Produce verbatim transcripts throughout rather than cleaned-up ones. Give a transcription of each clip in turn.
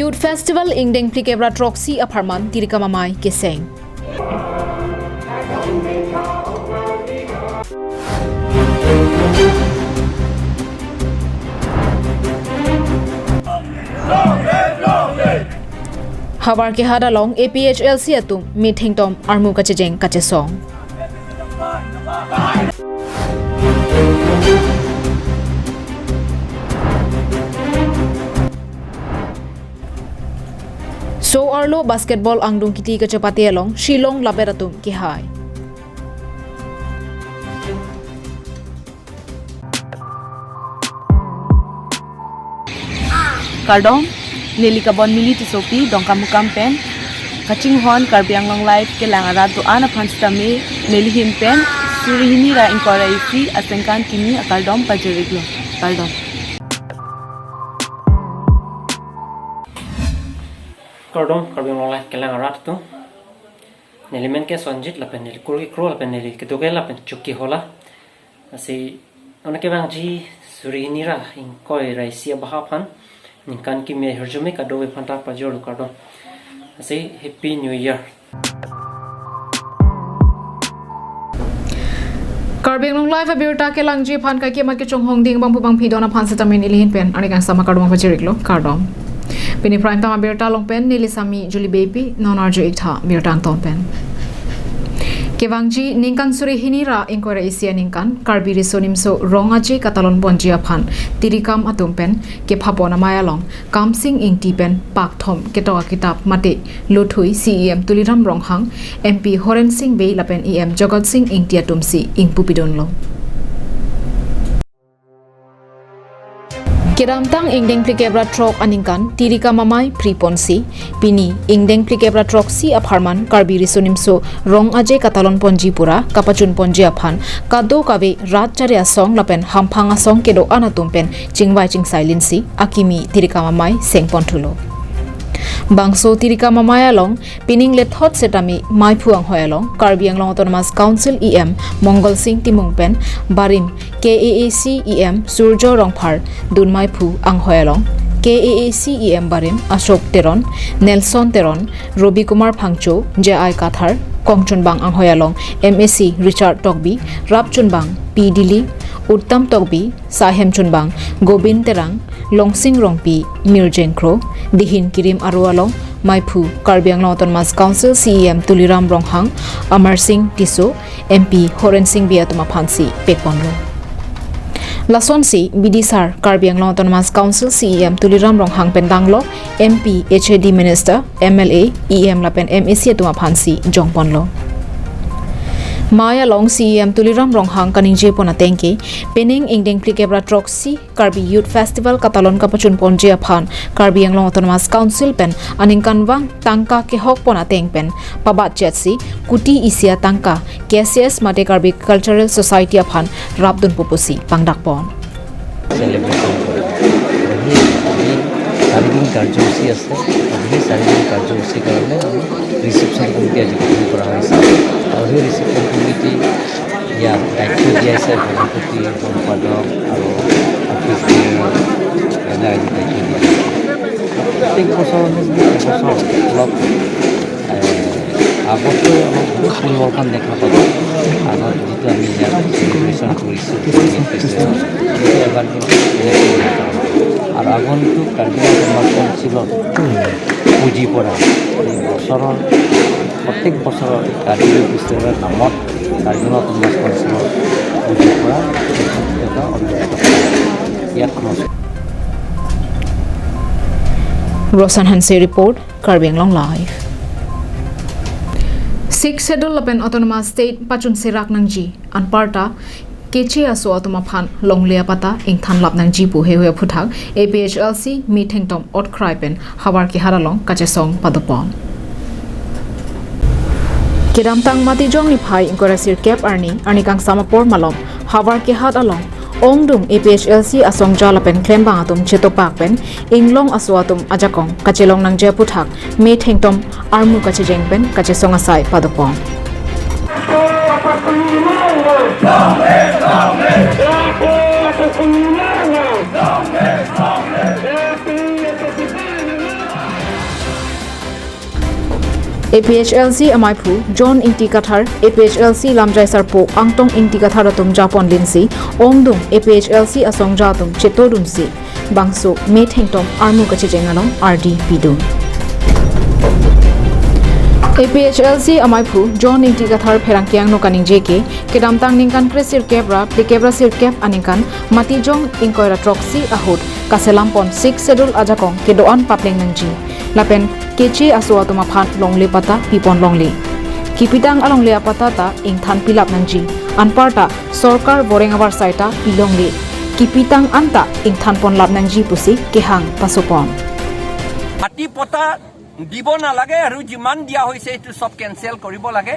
Youth Festival ingdeng phlikep ra throksi apharman Tirikam Amei keseng. Havar Kehat along A P H L C atum methengtom armu kachejeng kachesong. So-arlo basketball angdung kiti kachepate along Shillong labet atum kehai. Kardom, neli Kabonmili Tissopi, Dongkamukam pen kachinghon Karbi Anglong Live kelang arat do-an aphan sitame neli ahin pen suri hini ra ingkoi ra isi aningkan kimi akardom pajir-iklo. Kardom. Kardom, Karbi Anglong Live kelang arat atum. Neli men ke Sonjit lapen neli kurki kro lapen neli kedo ke lapen Chokihola. Lasi non kevangji suri hini ra ingkoi ra isi abaha aphan aningkan kimi ahirjume kadokave aphanta pajirlo, kardom. Lasi Happy New Year. Karbi Anglong Live abirta kelangji aphan kaikema kechonghong ding bangphu bangphi do-an aphan sitame neli ahin pen arni kangsam akardom pajir-iklo, kardom. Pini Prime Time abirta along pen neli Sami Julie Beypi, non arju-ik tha birta angton pen. Kevangji ningkan suri hini ra ingkoi ra isi aningkan Karbi Riso Nimso Rong Aje katalon ponji aphan Tirikam atum pen kepapon amei along Kamsing Ingti pen pakthom ketok akitap mate lothui C E M Tuliram Ronghang, M P Horen Sing Bey lapen E M Jagat Sing Ingti atumsi ingpu pidunlo. Kedamtang ingdeng phlikep ra throk aningkan Tirikam Amei pri ponsi, pini ingdeng phlikep ra throksi apharman Karbi Riso Nimso Rong Aje katalon ponji pura kapachun ponji aphan kadokave rat chari asong lapen hamphang asong kedo-an atum pen chingvai chingsai linsi akimi Tirikam Amei seng ponthulo. Bangso Tirikam Amei along pining lethot setame meiphu anghoi along Karbi Anglong Autonomous Council E M Mongal Sing Timung pen barim K A A C E M Surjo Rongphar dun meiphu anghoi along K A A C E M barim Ashok Teron, Nelson Teron, Robi Kumar Phangcho, J I Kathar, kongchunbang anghoi along M A C Richard Tokbi, rapchunbang P Dili, Uttam Tokbi, sahemchunbang Gobin Terang, Longsing Rongpi, Mirjeng Kro, dihin kirim aro along meiphu Karbi Anglong Autonomous Council C E M Tuliram Ronghang, Amar Sing Tisso, M P Horen Sing Bey atum aphansi pekponlo. Lasonsi bidisar Karbi Anglong Autonomous Council C E M Tuliram Ronghang pen danglo M P, H A D Minister, M L A, E M lapen M A C atum aphansi jongponlo. Mei along C E M Tuliram Ronghang kaningje pon ateng ke, pining ingdeng phlikep ra throksi Karbi Youth Festival katalon kapachun ponji aphan Karbi Anglong Autonomous Council pen aningkanvang tangka kehok pon ateng pen pabatchetsi kuti isi atangka K C S mate Karbi Cultural Society aphan rapdunpo pusi pangdakpon. Celebration কৰে। এই, এই চাৰিদিন কাৰ্যসূচী আছে। আৰু সেই চাৰিদিন কাৰ্যসূচীৰ কাৰণে আমি ৰিচেপশ্যন কমিটি আজি গঠন কৰা হৈছে। আৰু সেই ৰিচেপশ্যন কমিটি ইয়াৰ দায়িত্ব দিয়া হৈছে সভাপতি, সম্পাদক আৰু অফিচ বেয়াৰ, এনে আজি দায়িত্ব দিয়া হৈছে। প্ৰত্যেক বছৰ আমি এবছৰ অলপ, এ, আগতকৈ অলপ বহুত পৰিৱৰ্তন দেখা পাব। আগত যিটো আমি ইয়াত চেলিব্ৰেশ্যন কৰিছোঁ, সেইটো এবাৰ কিন্তু বেলেগ পৰিৱৰ্তন। আৰু আগন্তুক কাৰ্বি আংলং কাউন্সিলত পুঁজিৰ পৰা এই বছৰৰ, প্ৰত্যেক বছৰৰ কাৰ্বি ফেষ্টিভেলৰ নামত কাৰ্বি আংলং অট'নমাছ কাউন্সিলৰ পুঁজিৰ পৰা এটা অন্তৰ্ভুক্ত কৰা ইয়াত খৰচ। Roshan Hanse report, Karbi Anglong Live. Sixth Schedule lapen Autonomous State pachun serak nangji anparta keche aso atum aphan longle apata ingthan lap nangji pu haihui aphuthak A P H L C methengtom otkrai pen Havar Kehat along kachesong padopon. Kedamtang Matijong niphai ingkoi ra sirkep arni, arni kangsam apor malom Havar Kehat along ongdung A P H L C asongja lapen klembang atum chetopak pen inglong aso atum ajakong kachelong nangji aphuthak methengtom armu kachejeng pen kachesong asai padopon. A P H L C amaiphu John Ingti Kathar, A P H L C lamjai sarpo Angtong Ingti Kathar atum japon linsi, ongdung A P H L C asongja atum chetodunsi bangso methengtom armu kachejeng along ardi pidun. A P H L C amaiphu John Ingti Kathar pherangke angno kaningje ke, kedamtang ningkan kre sirkep ra phlikep ra sirkep aningkan Matijong ingkoi ra throksi ahut kaselampon Sixth Schedule ajakong kedo-an papleng nangji. Lapen keche aso atum aphan longle patta pipon longle. Kipitang alongle apatta ta ingthan pilap nangji. Anparta sorkar boreng avarsai ta pilongle. Kipitang anta ingthanpon lap nangji pusi kehang pasopon. মাটি পট্টা দিব নালাগে আৰু যিমান দিয়া হৈছে এইটো চব কেনচেল কৰিব লাগে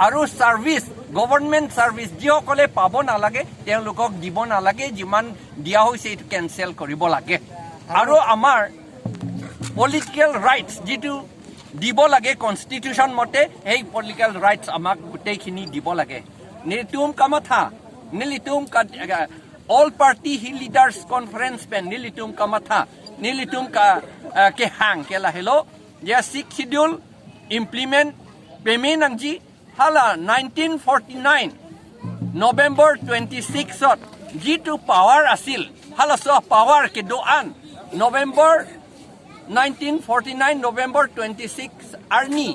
আৰু চাৰ্ভিচ, গভৰ্ণমেণ্ট চাৰ্ভিচ যিসকলে পাব নালাগে তেওঁলোকক দিব নালাগে, যিমান দিয়া হৈছে এইটো কেনচেল কৰিব লাগে। আৰু আমাৰ পলিটিকেল ৰাইটছ যিটো দিব লাগে কনষ্টিটিউশ্যন মতে, সেই পলিটিকেল ৰাইটছ আমাক গোটেইখিনি দিব লাগে। Nelitum kamatha, nelitum ka, all party hill leaders conference pen nelitum kamatha, nelitum ka, eh, kehang ke lahelo, ya Sixth Schedule implement peme nangji. Hala nineteen forty-nine November twenty-six ot jitu power asil, halaso power kedo-an November nineteen forty-nine November twenty-six arni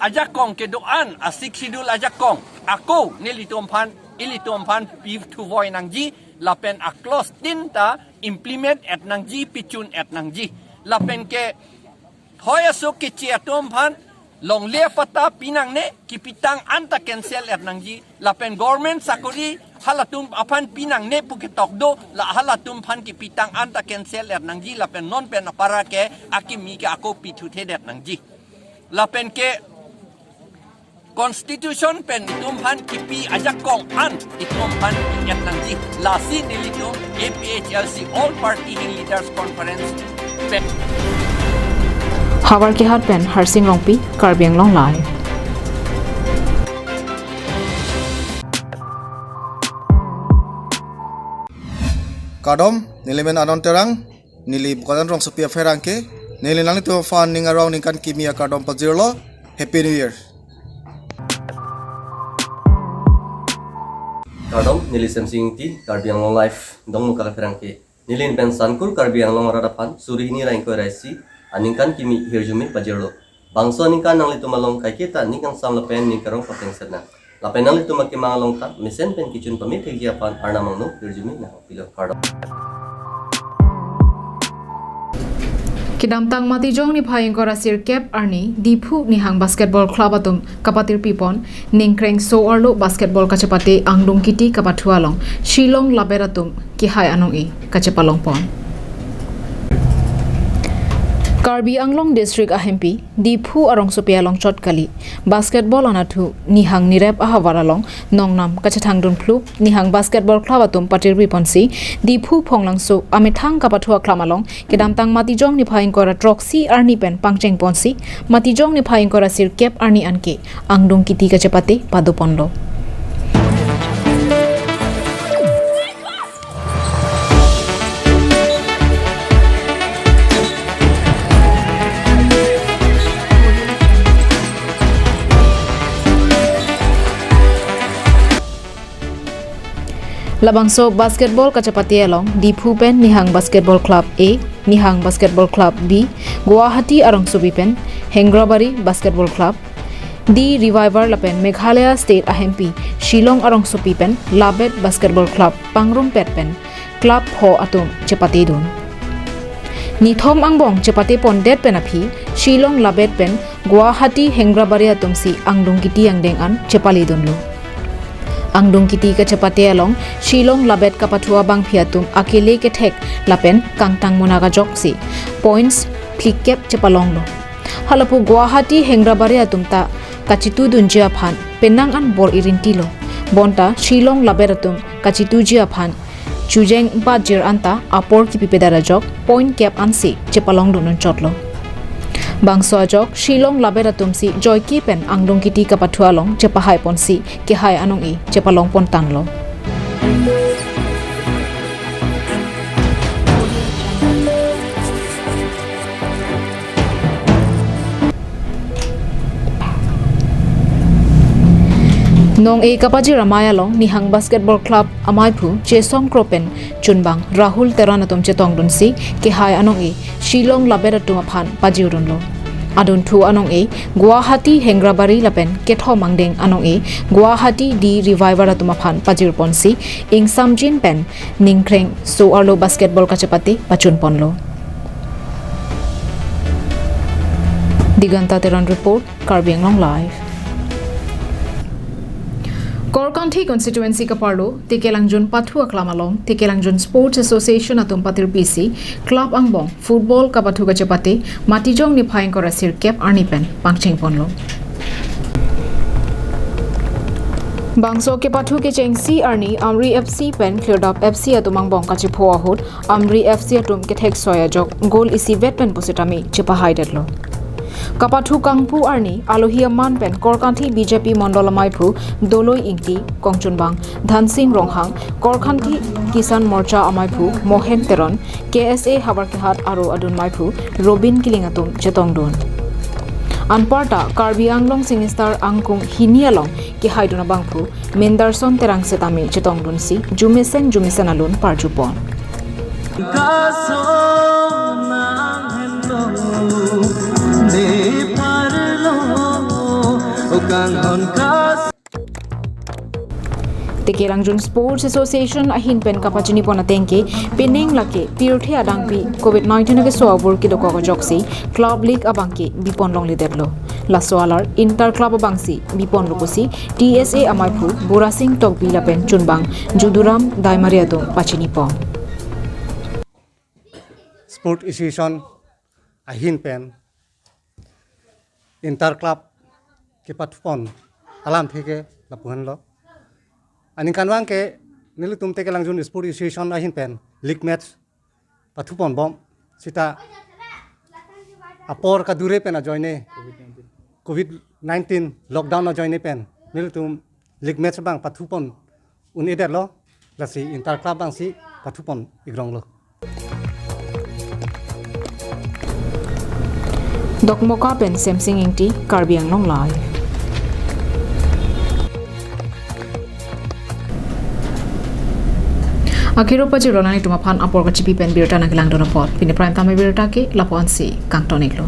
ajakong kedo-an a Sixth Schedule ajakong ako nelitum aphan, ilitum aphan pithuvoi nangji lapen a clause tin ta implement et nangji, pichun et nangji. Lapen ke thoi aso keche atum aphan longle patta pinangne, kipitang anta cancel et nangji. Lapen government sakori halatum aphan pinangne pu ketok do, la halatum aphan kipitang anta cancel et nangji. Lapen non pen apara ke akimi ke ako pithuthedet nangji. Lapen ke constitution pen itum aphan kipi ajakong an itum aphan pi-et nangji. Lasi nelitum A P H L C All Party Hill Leaders Conference pen. Howraghat pen Harsing Rongpi, Karbi Anglong Live. Kardom, neli men Anon Terang, neli Bokajan rongsopi apherangke, neli nanglitum aphan ning arong ningkan kimi akardom pajirlo. Happy New Year. Kardom, neli Semsing Ingti, Karbi Anglong Live, Dongmukak apherangke. Neli pen Sankur Karbi Anglong arat aphan suri hini ra ingkoi ra isi aningkan kimi hirjume pajirlo. Bangso aningkan nanglitum along kaiketa ning kangsam lapen ning karong papleng setnang. Lapen nanglitum akemang along ta mesen pen kechun pame thekji aphan Arnam angno hirjume nangpilo, kardom. Kedamtang Matijong niphai ingkoi ra sirkep arni Diphu Nihang Basketball Club atum kapatir pipon ningkrengso arlo basketball kachepate angdung kiti kapathu along Shillong Labet atum kehai anong-e kachepalongpon. Karbi Anglong District ahempi Diphu arongsopi along chot kali basketball anatthu Nihang nirep ahavar along nongnam kachethangdun phlup Nihang Basketball Club atum patir piponsi Diphu Phonglangso amethang kapathu aklam along kedamtang Matijong niphai ingkoi ra throksi arni pen pangchengponsi Matijong niphai ingkoi ra sirkep arni anke angdung kiti kachepate padoponlo. Labangso basketball kachepate along Diphu pen Nihang Basketball Club A, Nihang Basketball Club B, Guwahati arongsopi pen Hengrabari Basketball Club, The Reviver lapen Meghalaya State ahempi Shillong arongsopi pen Labet Basketball Club pangrumpet pen club pho atum chepatedun. Nithom angbong chepatepondet pen aphi Shillong Labet pen Guwahati Hengrabari atumsi angdung kiti angdeng an chepaledunlo. Angdung kiti kachepate along Shillong Labet kapathu abangphi atum akele kethek lapen kangtang munak ajoksi points phlikep chepalonglo. Halapu Guwahati Hengrabari atum ta kachitudunji aphan penang an bor-i rintilo. Bonta Shillong Labet atum kachituji aphan chujeng bajir anta apor kipipedet ajok point kep ansi chepalongdun unchotlo. Bangso ajok Shillong Labet atumsi joike pen angdung kiti kapathu along chepahaiponsi kehai anong-e chepalongpon tanglo. Nong-e kapajir amei along Nihang Basketball Club amaiphu Chesong Kro pen chunbang Rahul Teron atum chetongdunsi kehai anong-e Shillong labet atum aphan pajirunlo. Adunthu anong-e Guwahati Hengrabari lapen kethom angdeng anong-e Guwahati D Reviver atum aphan pajirponsi ingsamjin pen ningkreng so-arlo basketball kachepate pachunponlo. Diganta Teron report, Karbi Anglong Live. Korkanthi constituency kaparlo Tekelangjun pathu aklam along Tekelangjun Sports Association atum patirpisi club angbong football kapathu kachepate Matijong niphai ingkoi ra sirkep arni pen pangchengponlo. Bangso kepathu kechengsi arni Amri F C pen Khlirdap F C atum angbong kachepho ahut Amri F C atum kethek soi ajok goal isivet pen pusitame chepahaidetlo. Kapathu kangpu arni alohi aman pen Korkanthi B J P Mondol amaiphu Doloi Ingti, kongchunbang Dhansing Ronghang, Korkanthi Kisan Morcha amaiphu Mohen Teron, K S A havar kehat aro adun maiphu Robin Kiling atum chetongdun. Anparta Karbi Anglong Singstar angkung hini along kehaidun abangphu Mendarson Terang setame chetongdunsi jumesen jumesen alun parjupon. Kaso nang hendo de parlo, o kanghon kas- Tekelangjun Sports Association ahin pen kapachinipon atengke, pining lake pirthe adangpi covid nineteen akeso abur kedokok ajoksi club league abangke bipon longledetlo. Laso alar inter club abangsi biponlo pusi T S A amaiphu Burasing Tokbi lapen chunbang Juduram Daimari atum pachinipon. Sport Association ahin pen inter club kepathupon alamthe ke lapu-anlo. Aningkanvang ke nelitum Tekelangjun Sport Association ahin pen league match pathuponbom sita apor kadure pen ajoine covid nineteen lockdown ajoine pen nelitum league match abang pathupon un-edetlo, lasi inter club abangsi pathupon igronglo. Dokmoka pen Semsing Ingti, Karbi Anglong Live. Akiro pajirlo nanglitum aphan apor kachipi pen birta nangkelangdun apot. Pini prime time birta ke lapu-ansi kangton-iklo.